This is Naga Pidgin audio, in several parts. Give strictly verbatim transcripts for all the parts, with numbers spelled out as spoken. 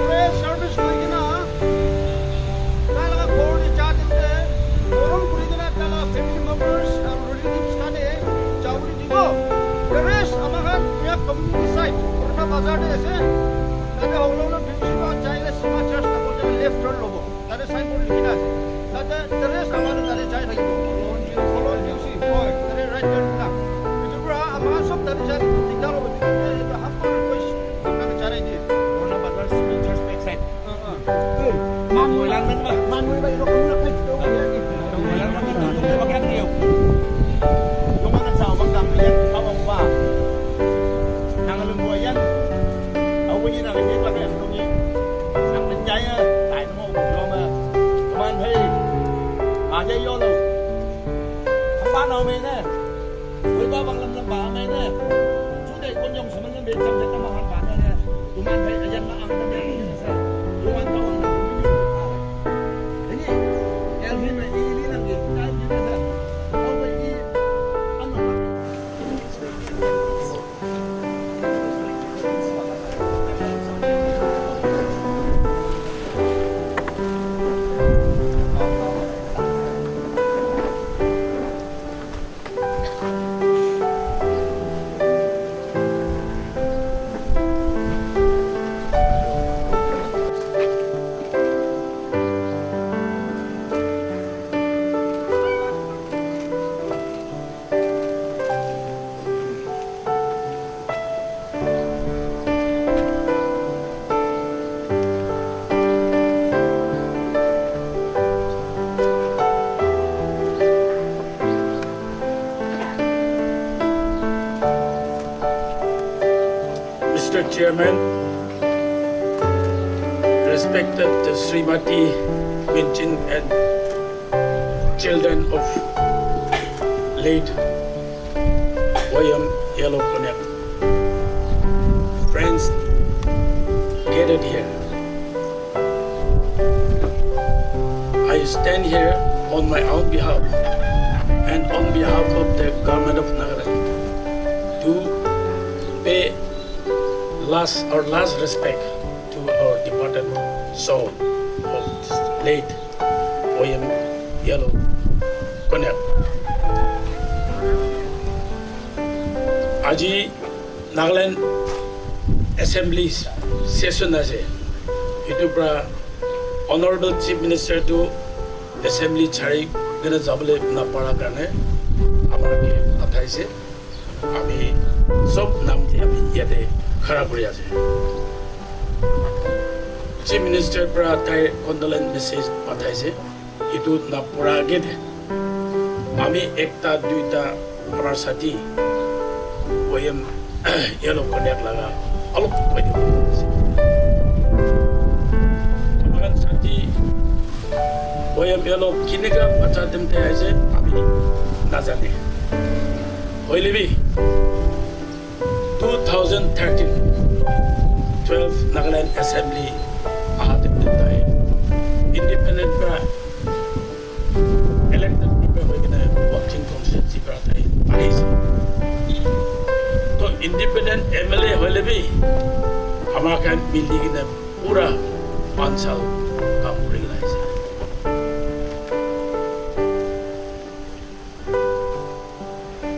Prayer service kuri kena, tai laga ghor te ja din te, morom kuri kena, tai laga family members aru relatives khan ke jabole dibo. The rest, ama khan Nyak community side, Purana Bazar te ase. Tate hong long long fifty pound chai le Sima Church na koi jai le left turn lobo. Tate signboard likhi na ase. Tate, the rest ama khan tate jai thakibo. Kolon G C, hoi, tate right turn na. Etu pura ama khan sob tate jai dikta lobo. Etu humble request. Apna ke jai rahe hain. Purana Bazar Civil Church back side. Mister Chairman, respected Srimati Minchin and Children of late William Yellow Konyak. Friends gathered here. I stand here on my own behalf and on behalf of the government of Nagaland to pay last, our last respect to our departed soul of late William Yellow Konyak. Aji Nagaland Assembly session ase. Etu pra Honorable Chief Minister tu Assembly chari kena jabole napara karne amar ke pathaise. Ami sob naam te ami yate khara kuri ase. Chief Minister pra tai condolence message pathaise. Etu napura age te ami ekta duita amar sati William Yellow Konyak laga alop koi dibo mong ase. Amar sati William Yellow kinika bacha time te aise ami najane. Hoile bi two thousand thirteen, twelve Nagaland Assembly aha time te tai independent pra elected member hoi kena Wakching constituency pra tai ahise. To independent M L A hoile bi amar khan mili kena pura panch saal kam kuri kena ahise.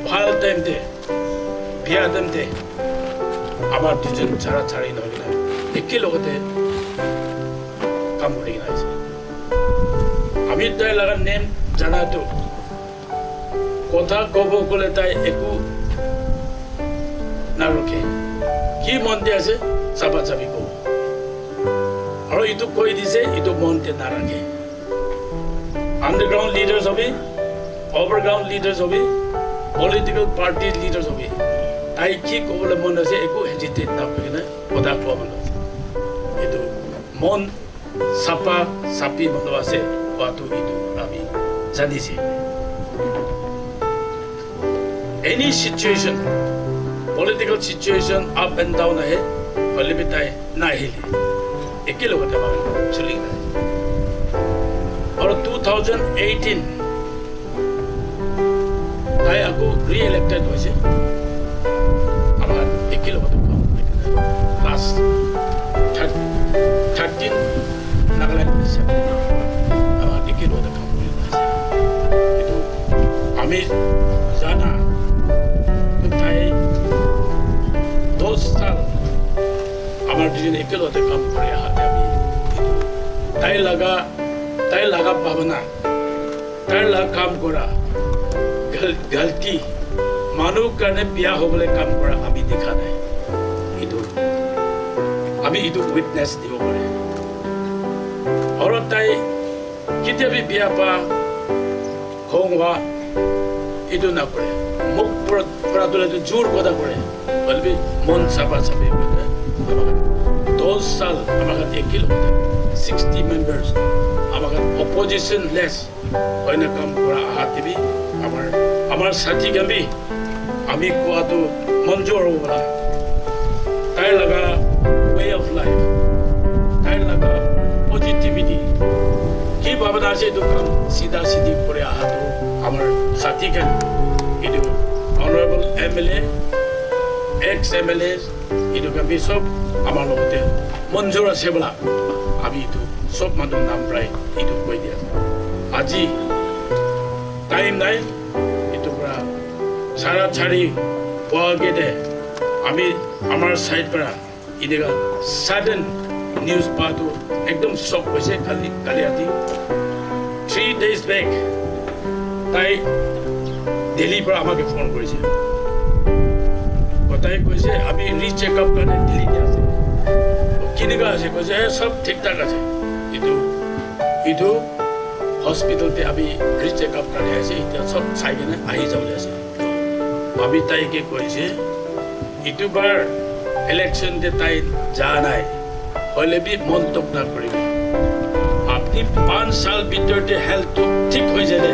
Bhal time te, bia time te, amar duijon chara chari nohoi kena, eke logote kam kuri kena ahise. Ami tai laga name jana tu, kotha kobo kole tai eku narukhe. Ki mon te ase, saba sabi kobo. Aru etu koi dise, etu mon te narakhe. Underground leaders hobi, overground leaders hobi, political party leaders hobi, tai ki kobole mon ase, eku hesitate na kuri kena kotha kowa manu ase. Etu mon sapa sapi manu ase, kowa tu etu ami jani se. Any situation, political situation up and down ahe, hoile bi tai nahile. Eke logote ami chuli kena. Aru two thousand eighteen, tai aku re-elected hoise. Ami eke logote kam kuri kena. Last thir-, thirteen Nagaland Assembly, ami eke logote kam kuri kena ase. Etu ami jana, tu tai dos saal amar duijon ekelogote kam kuri aha te ami etu tai laga, tai laga bhabana, tai laga kam kura, gal-, galti, manu karne bia hobole kam kura ami dikha nai. Etu ami etu witness dibo pare. Aru tai ketia bi bia pa khong wa etu na kore. Muk pura, pura tu le tu jur kotha kore. Hoile bi mon sapa sapi kore. Ama khan dos saal ama khan eke logote sixty members ama khan opposition less hoina kam kura aha te bi amar, amar sathi khan bi ami kowa tu manjur hobo la, tai laga way of life, tai laga positivity, ki bhabana ase etu kam sida sidi kuri aha tu amar sathi khan, etu honorable M L A, ex M L As, etu khan bi sob amar logote manjur ase bola, ami etu sob manu nam prai etu koi dia. Aji time nai, etu pra chara chari pua ke de ami amar side pra enika sudden news pa tu ekdom shock hoise kali, kali rati. Three days back, tai Delhi pra amake phone korise. Ko tai koise, "Ami re-check up karne Delhi te ase." Ko, "Kenika ase?" Koise, "Eh, sob thik thak ase." Etu, etu hospital te ami re-check up karne ase, etia sob sai kena ahi jabole ase. Ami tai ke koise, "Etu bar election te tai ja nai." Hoile bi mon dukh na kuribi. Apni panch saal bhitor te health tu thik hoi jale,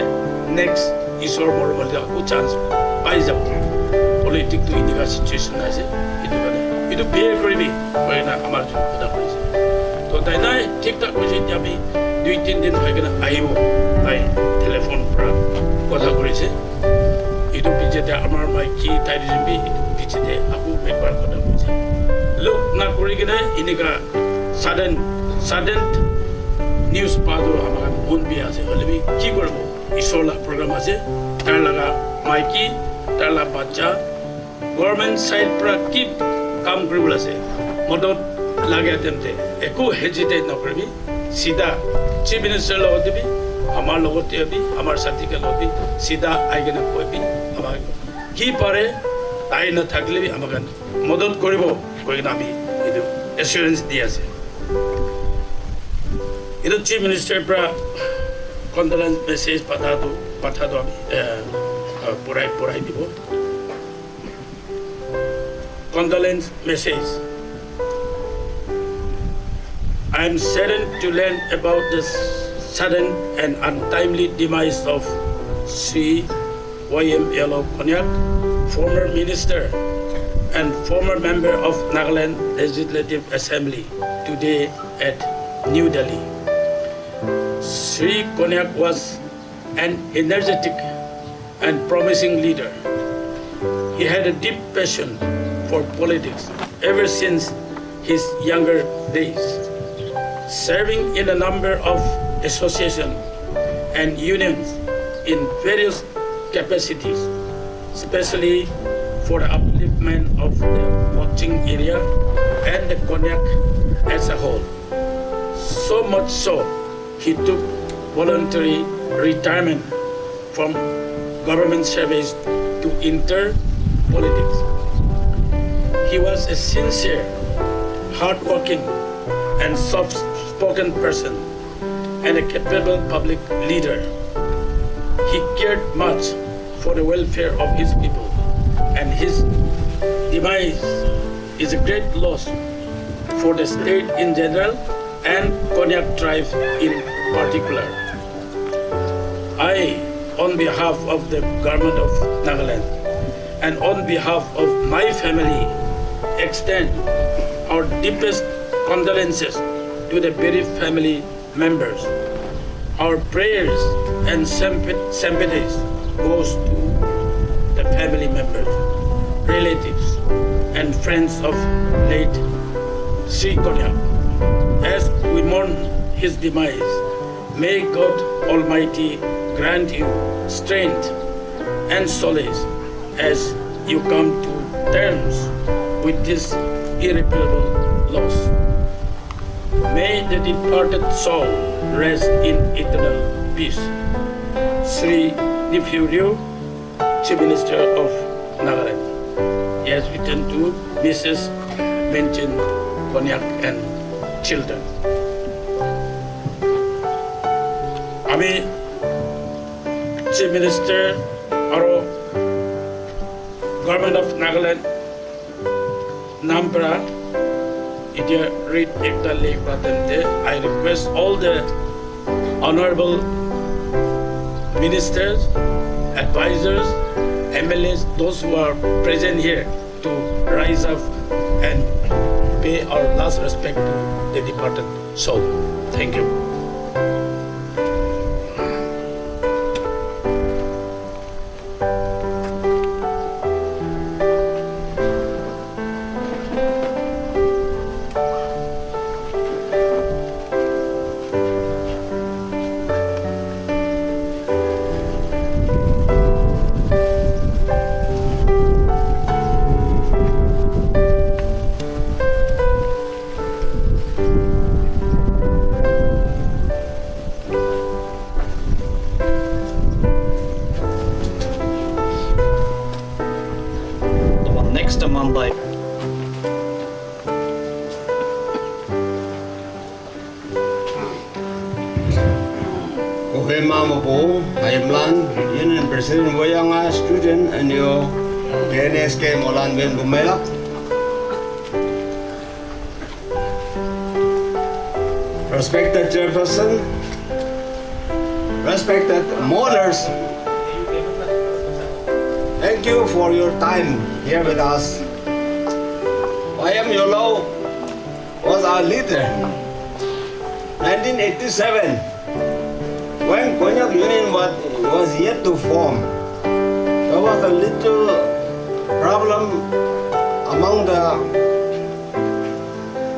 Next, Isor morom hoile aku chance pai jabo. Politic tu enika situation ase, etu karne etu bear kuribi, koi na amar jun kotha koise. To tai tai thik thak koise, etia bi dui tin din hoi kena ahibo, tai telephone pra kotha korise. Etu piche te amar maiki tai jun bi etu piche te aku ekbar kotha koise. Look na kuri kena enika sudden, sudden news pa tu amar mon bi ase, hoile bi ki koribo? Isor la program ase, tar laga maiki, tar la bacha, government side pra ki kam kuribole ase, modot lage time te eku hesitate nakuribi, sida Chief Minister logot te bi, amar logot te bi, amar sathi ke logot bi, sida ahi kena koibi, amar ki pare, tai na thakile bi amar khan modot koribo, koi kena ami etu assurance di ase. Etu Chief Minister pra condolence message patha tu, patha tu ami, eh, eh, purai, purai dibo. Condolence message. I am saddened to learn about the sudden and untimely demise of Sri Y M Yadav Konyak, former minister and former member of Nagaland Legislative Assembly, today at New Delhi. Sri Konyak was an energetic and promising leader. He had a deep passion for politics ever since his younger days, serving in a number of associations and unions in various capacities, especially for the upliftment of the Wakching area and the Konyak as a whole. So much so, he took voluntary retirement from government service to enter politics. He was a sincere, hardworking, and soft-spoken person and a capable public leader. He cared much for the welfare of his people, and his demise is a great loss for the state in general and Konyak tribe in particular. I, on behalf of the Government of Nagaland and on behalf of my family, extend our deepest condolences to the bereaved family members. Our prayers and sympa- sympathies goes to the family members, relatives, and friends of late Sri Konyak. As we mourn his demise, may God Almighty grant you strength and solace as you come to terms with this irreparable loss. May the departed soul rest in eternal peace. Sri Neiphiu Rio, Chief Minister of Nagaland. He has written to Missus Minchun Konyak and children. Ami Chief Minister aro Government of Nagaland naam para etia read ekta likh para temte, I request all the honorable ministers, advisors, M L As, those who are present here to rise up and pay our last respect to the departed soul. Thank you. Next Monday. Kohima Mabu, Hayimlan, Union President Wayanga, Student, N U, K N S K, Molan Ben Bumela. Respected Chairperson, respected mourners, Thank you for your time here with us. Y M Yolo was our leader. nineteen eighty-seven, when Konyak Union was, was yet to form, there was a little problem among the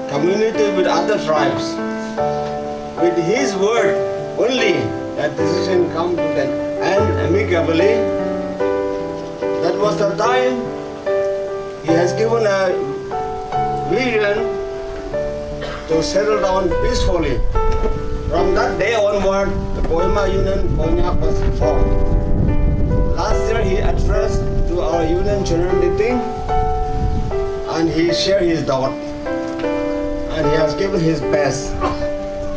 community with other tribes. With his word only, that decision come to them, and amicably, that was the time he has given a vision to settle down peacefully. From that day onward, the Kohima Union Konyak was formed. Last year, he addressed to our union general meeting, and he shared his thought, and he has given his best.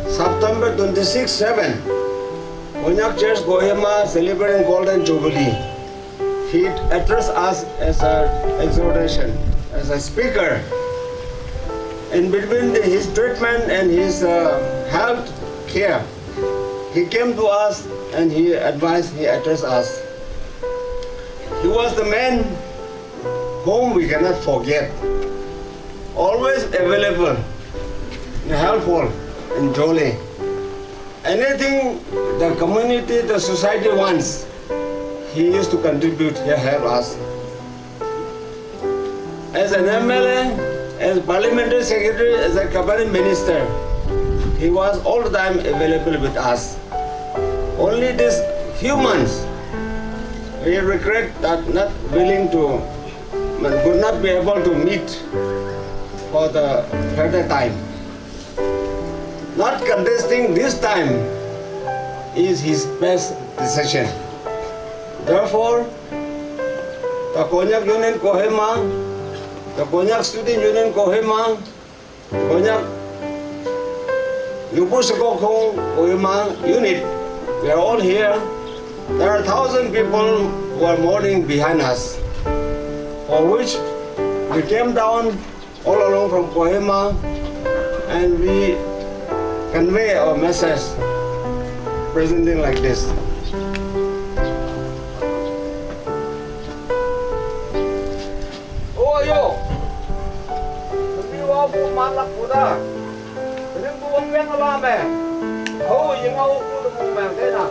September twenty-six, seven, Konyak Church Kohima celebrating Golden Jubilee. He addressed us as an exhortation, as a speaker. In between the, his treatment and his uh, health care, he came to us and he advised, he addressed us. He was the man whom we cannot forget. Always available, helpful, and jolly. Anything the community, the society wants, he used to contribute, he help us. As an M L A, as parliamentary secretary, as a cabinet minister, he was all the time available with us. Only these few months, we regret that not willing to, could not be able to meet for the further time. Not contesting this time is his best decision. Therefore, the Konyak Union Kohima, the Konyak Student Union Kohima, Konyak Lupu Sekok Hong Kohima Unit, we are all here. There are thousand people who are mourning behind us, for which we came down all along from Kohima, and we convey our message presenting like this. Oh, yo. Tapi wa bu malak buda. Ring bu wang yang la me. Ho, yang au bu bu meng de na.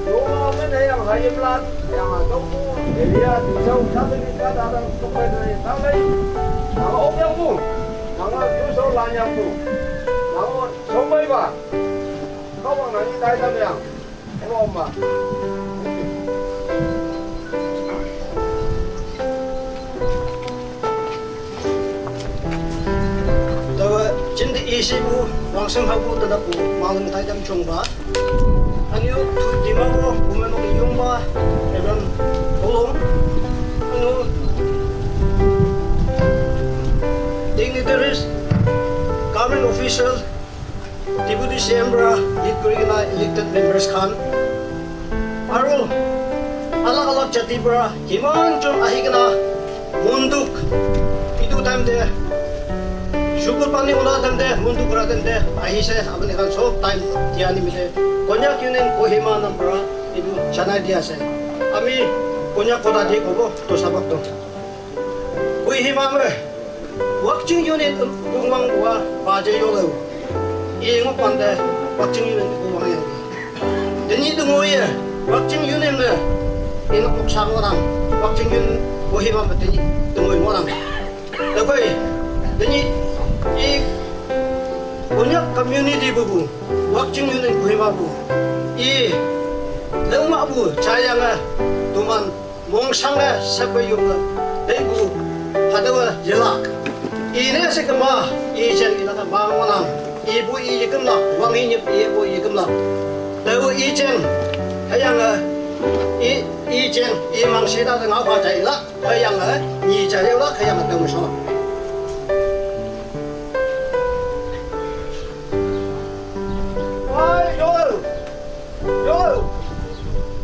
Yunga mene yang hayim lan, yang atok ku, elia, tisau, satu ni kada ada tukar dari tangai. Nanga om yang bu, nanga yusau lan yang bu, nanga sombai ba. Kau bang nani tai tam yang, oh ma. Tawa chin di isi bu, wang sem habu tada bu, malam tai tam chung ba. Anu, Dimapur Women of Yungba, Reverend Olong, anu, dignitaries, government official, Deputy C M para lead kuri kena elected members khan, aru alag alag jati para kiman jon ahi kena Munduk, etu time te, sukur pani ola time te, munduk kura time te, ahise, apni khan sob time dia nimite, Konyak Union Kohima nam para etu janai dia ase. Ami Konyak kotha di kobo, to sabak to. Kohima me, Wakching Union kungwang wa, baje yo lo. Ingo pande, Wakching Union kungwang yang. Teni tu ngoye, Wakching Union le, ina kuk sang orang, Wakching Union Kohima me teni tu ngoye orang. Takoi, teni, i, Konyak community bubu, Wakching Union Kohima bu, i, lengma bu, chayanga, tuman, mong sang le, sekwe yung, tei bu, hadawa, yelak. I ne se kama, i jen ina ka bang wanang. I bu i yikim lak, wang i nyip i bu i yikim lak. Teu i jen, hayang a, i, i jen, i mang si da ngau ba jai lak, hayang a, ni jai lak, hayang a teu so. Ai, yo. Yo,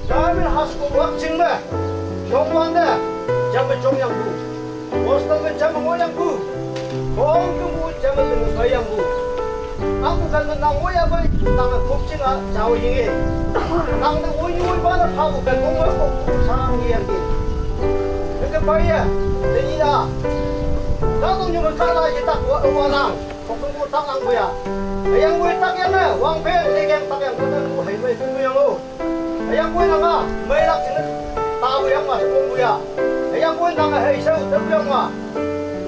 jami hasko wak ching me, chong wang de, jami chong yang bu. Boston me jami ngo yang bu. Kong ke bu jami tu ngo yang bu. Aku kan me nang ngo ya bai, nang kop ching a, jao ying e. Nang de wo yu ba na Aku kan kong ko sang yang ki. Ke ke pa ya, de ni da. Ka tu nyu ka la ye tak wa wa lang. Ko ko tak lang bu ya. Yang bu tak yang na, wang pe le yang tak yang ka ta ku hai mai ku yang lo. Yang bu na ma, mai lak sin ta bu yang ma su bu ya. Yang bu na ma hai sa ta bu yang ma.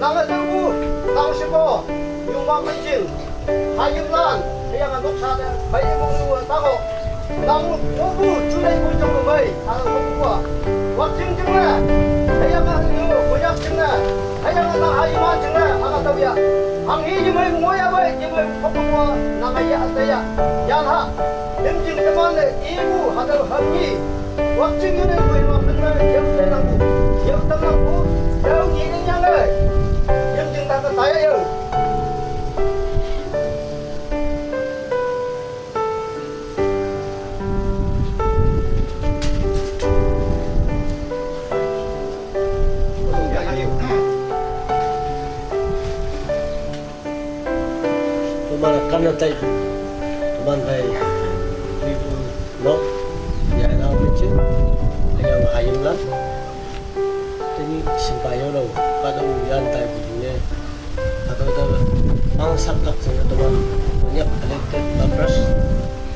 Nang a teu bu, nang shi ko, yung ma pen jin, ha yim lan, yang a nok sa de, bai ye mong lu ta ko. Nang mo bu, chu lai bu jong mai, ha ko bu wa. Wa jing jing le, yang a lu, bu yak jing le, yang a na ha yim an jing le, ha ka tau ya. Ang hi yim mai mo ya bai, yim mai ko ko wa, nang a ya ta ya. Ya ha, yim jing te man le, i bu, ha ta ha ni. Wakching yun ay buhay mga pinray, yun ay lang po, yun ay lang po, yun ay lang ay, yun yung tatataya yun. Tomar kana tai, tomar bai, ibu nok, ya na bichi, ayam ayam lang. Tini simpai yo lo, kado yan tai bujine. Kado da mang sak tak sene teman banyak elected members,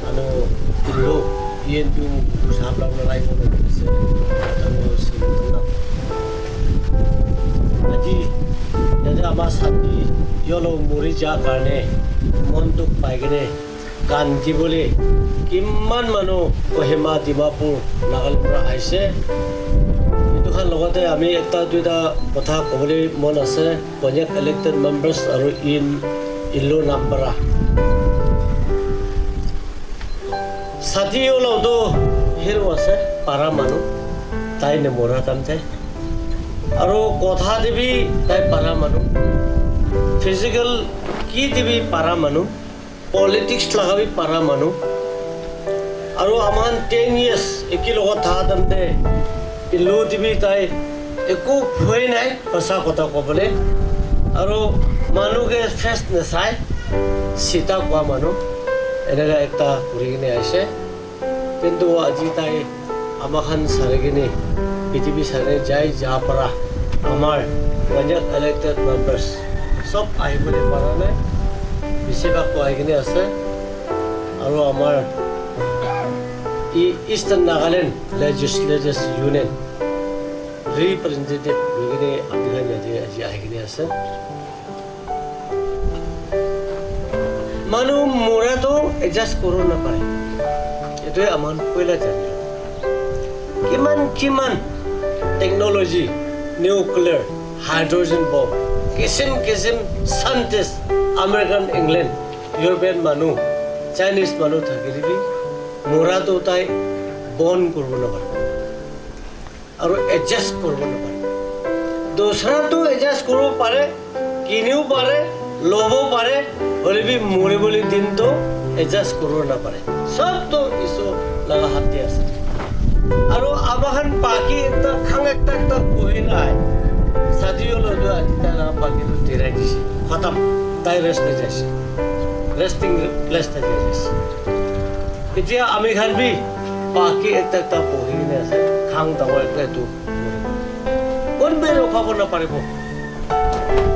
ano, indo, yen tu sabla na lai mo na se, kado sene teman. Aji, yate ama sati yolo muri ja karne, mon dukh pai kene, Kandi bole kiman manu Kohima, Dimapur, Nagaland pra aise. Etu khan logote ami ekta duita kotha kobole mon ase, Konyak elected members aru in, in-law number a. Sati olo to hero ase, para manu, tai ne mora kam te. Aru kotha te bi tai para manu, physical ki te bi para manu. Politics laga bi para manu. Aru aman ten years eki logot tha tamte ilu tibi tai eku phoi nai pasa kotha kobole. Aru manu ke face nasai sita kua manu eneka ekta kuri kene aise. Kintu aji tai ama khan sari kene, prithibi sari jai ja para amar Konyak elected members sob ahi bole para nai, bisi bhag to ahi kene ase. Aru amar e-, Eastern Nagaland Legislators Union representative hoi kene ami khan yate aji ahi kene ase. Manu mura to adjust koribo napare. Etu aman poila jane. Kiman kiman technology, nuclear, hydrogen bomb, kisim kisim scientist, American, England, European manu, Chinese manu thakile bi mura to tai bon koribo napare. Aru adjust koribo napare. Dusra to adjust koribo pare, kinibo pare, lobo pare, hoile bi moribole din to adjust koribo napare. Sob to Isor laga hath te ase. Aru ama khan baki ekta khang ekta ekta koi nai. Sadi holo to aji tai laga baki to dirai dise. Khatam. Tai rest te jaise. Resting place te jaise. Etia ami khan bi baki ekta ekta bohi kene ase, khang dangor ekta etu. Kon bi rokhabo naparibo.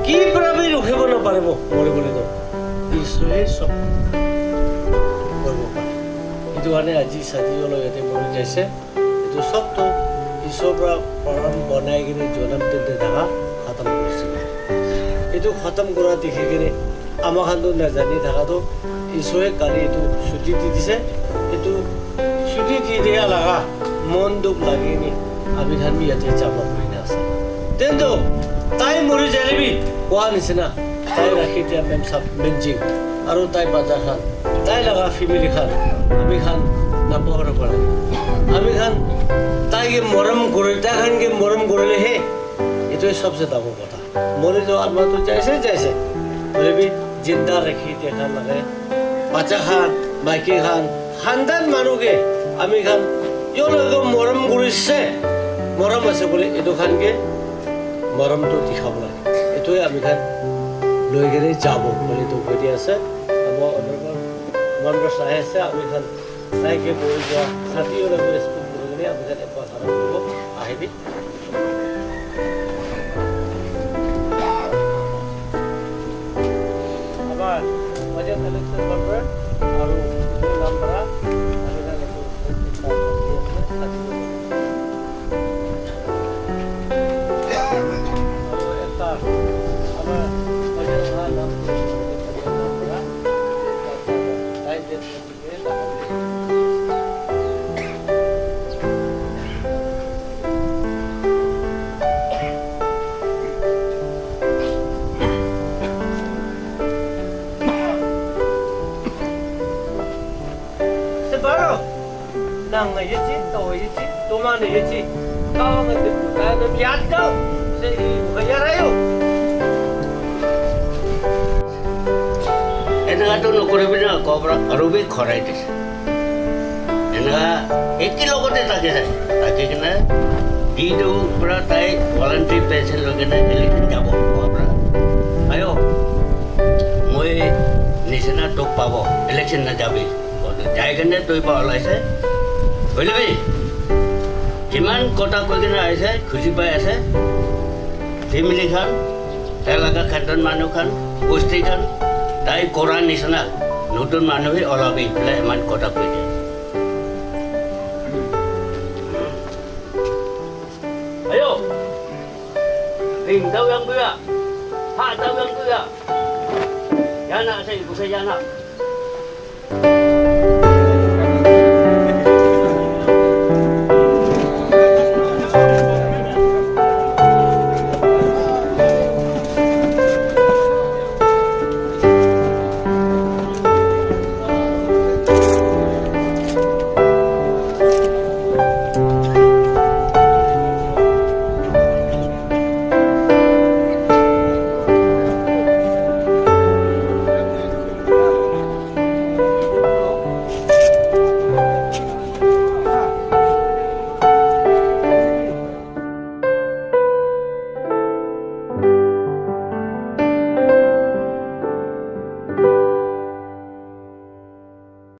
Ki para bi rokhibo naparibo, mori bole to. Isore sob koribo pare. Etu karne aji sadi holo yate mori jaise. Etu sob to Isor para program banai kene jonam din te thaka khatam kuri dise. Etu khatam kura dikhi kene ama khan to najani thaka to Isore kali etu chuti di dise. Etu chuti di dia laga mon dukh lagi kene ami khan bi yate jama kuri na ase. Then to tai mori jale bi koa nisina tai rakhi dia mem sab menjing aru tai bacha khan, tai laga family khan, ami khan napahora pare. Ami khan tai ke morom kore, tai khan ke morom korile he, etu sabse dangor kotha. Mori jo atma to jaise jaise, hoile bi jinda rakhi dia khan lage. Bacha khan, maiki khan, khandan manu ke ami khan yo logo morom korise, morom ase bole etu khan ke morom to dikhabo lage. Etu he ami khan loi kene jabo bole to koi dia ase. Abo honorable members ahi ase, ami khan tai ke bol dia, sati hole bi respect koribo Dia bukan apa, sama dulu. Ahibi. Abar, wajah election number, aru number, aru Sebaro, nang na yechi, to yechi, toma na yechi, kawa na de, na na yat ka, se i bhaya rayo. Enaka to nokoribi na, kobra aru bi khorai dise. Enaka eki logote thaki thaki thaki kena, itu pura tai voluntary pension loi kena election jabo, kobra. Ayo, moi nisina dukh pabo, election na jabi. Jai kena tui pa olaise. Hoile bi, jiman kotha koi kena aise, khushi pai ase. Family khan, tai laga khandan manu khan, bosti khan, tai kora nisina, notun manu hi olabi, bole iman kotha koi dia. Ayo! Ring daw yang kuya! Ha daw yang kuya! Yana ase, ibu ke yana.